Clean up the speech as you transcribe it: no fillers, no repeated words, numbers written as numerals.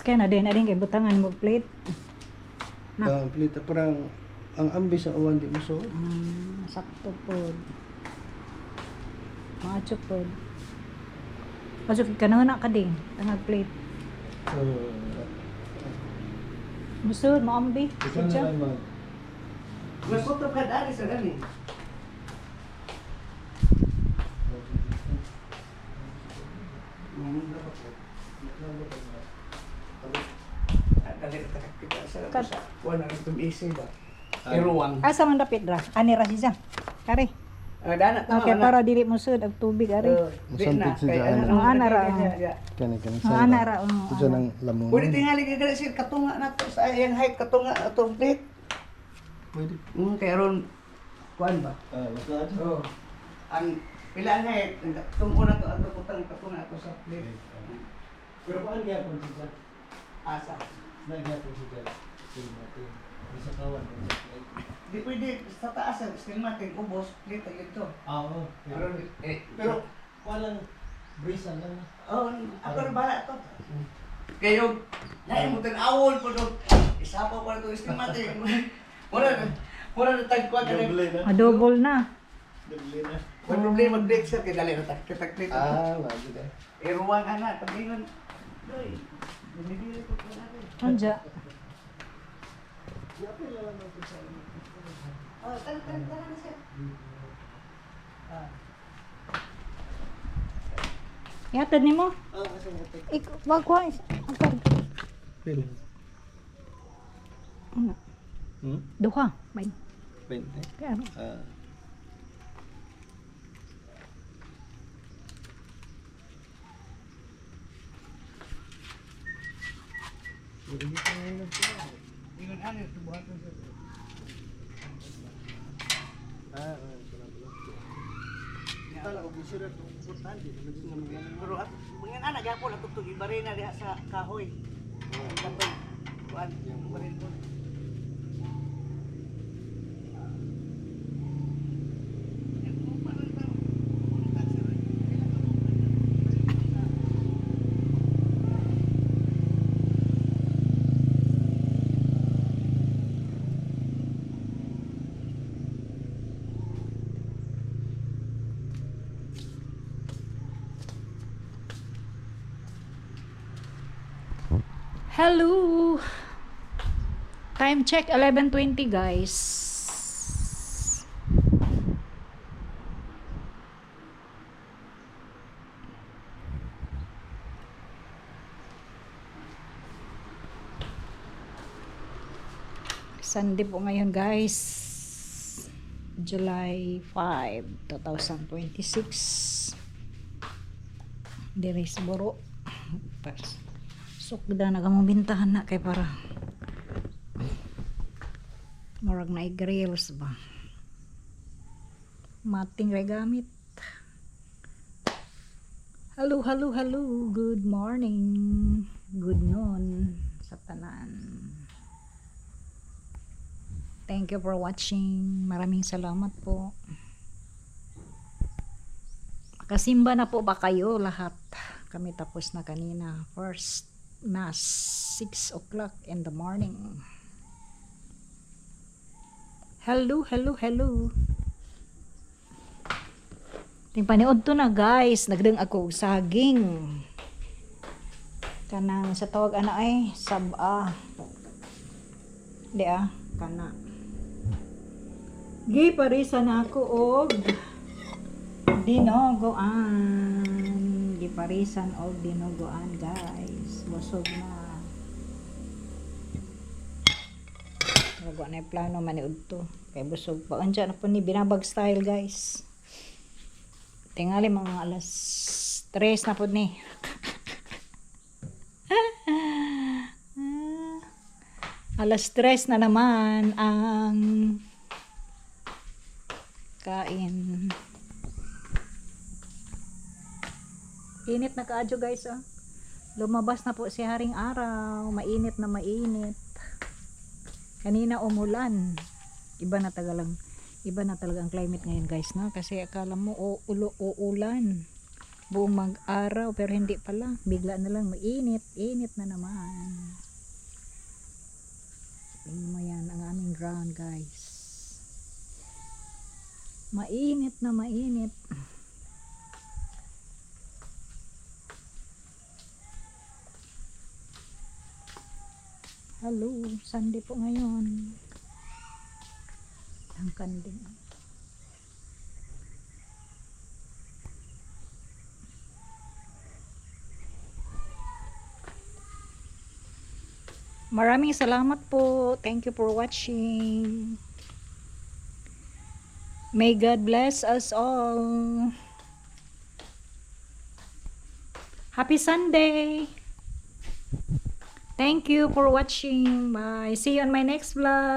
Kaya na din kay butangan mo plate. Na. Ah, plate parang ang ambi sa uwan di mo so. Sakto po. Macho po. Pasok ka na na ka din. Tangag plate. So, Musod, maambi. ikaw na lang mag Magkutob ka dari sa gani. Dali ta kita sa kuan ang itong easy ba. Iruwang. Asa man dapit ra? Ani ra siya. Kare. Ah, dana ta. Okay, para dili musod ang tubig ari. Musampit si Jana. Oh, ana ra, Kani kani Oh, ana ra, oh, Ito nang lamon. Pwede tingali ka gali sir katunga na to sa iyang height katunga atong plate. Pwede. Kay ron kuan ba? Ah, basta ato. Oh. Ang pila ang height tungo na to ato putang katunga ato sa plate. Pero kuan gyapon siya. Asa. Na gyapon siya. Natin. Isa kawan. Di pwede sa taas ang still matin ubos plate ang ito. Ah, oo. Pero eh, Pero kuan lang brisa lang. Oh, ako na bahala to. Kayo, lain mo tan-awon po do. Isa pa pa ito estimate. Wala na. Wala na tagkuan ka Doble na. Madouble na. Doble na. Wala problema mag-break sir kay dali na tag tag Ah, lagi na. Iruwang ana pag ingon. Doy. Binibili ko ko na rin. Unja. Oh, tan tan tan na sir. Ah. Yatad nimo? Ah, asa mo tek. Ik wag ko. Pila. Ano? Duha. May. 20. Kaya ano? Ah. Ingon ana buhaton sir. Ah, ah, Tala og sira to importante Pero at mga ana gyapon ato tug ibarina diha sa kahoy. Ang katong kuan baril po. Hello. Time check 11:20, guys. Sunday po ngayon, guys. July 5, 2026. Dire sa Boro. Sukda na kamong bintahan na kay para murag na grills ba. Mating ray gamit. Hello, hello, hello. Good morning. Good noon sa tanan. Thank you for watching. Maraming salamat po. Kasimba na po ba kayo lahat? Kami tapos na kanina. First mass, 6 o'clock in the morning. Hello, hello, hello. Ting paniod to na, guys. Nagdang ako og saging. Kanang sa tawag ana ay saba. Di ah, kana. Gi parisa na ako og dinuguan. Giparisan og dinuguan, guys. Busog na. Murag wa na plano maniud to. Kay busog pa. Unsa na po ni binabag style, guys. Tingali mga alas 3 na po ni. Alas 3 na naman ang kain. Init na kaadyo, guys, oh. Lumabas na po si Haring Araw. Mainit na mainit. Kanina umulan. Iba na tagalang. Iba na talaga ang climate ngayon, guys, no? Kasi akala mo o ulo uulan buong mag-araw, pero hindi pala. Bigla na lang mainit, init na naman. Tingnan mo yan ang aming ground, guys. Mainit na mainit. Hello, Sunday po ngayon. Ang kanding. Maraming salamat po. Thank you for watching. May God bless us all. Happy Sunday! Thank you for watching. Bye. See you on my next vlog.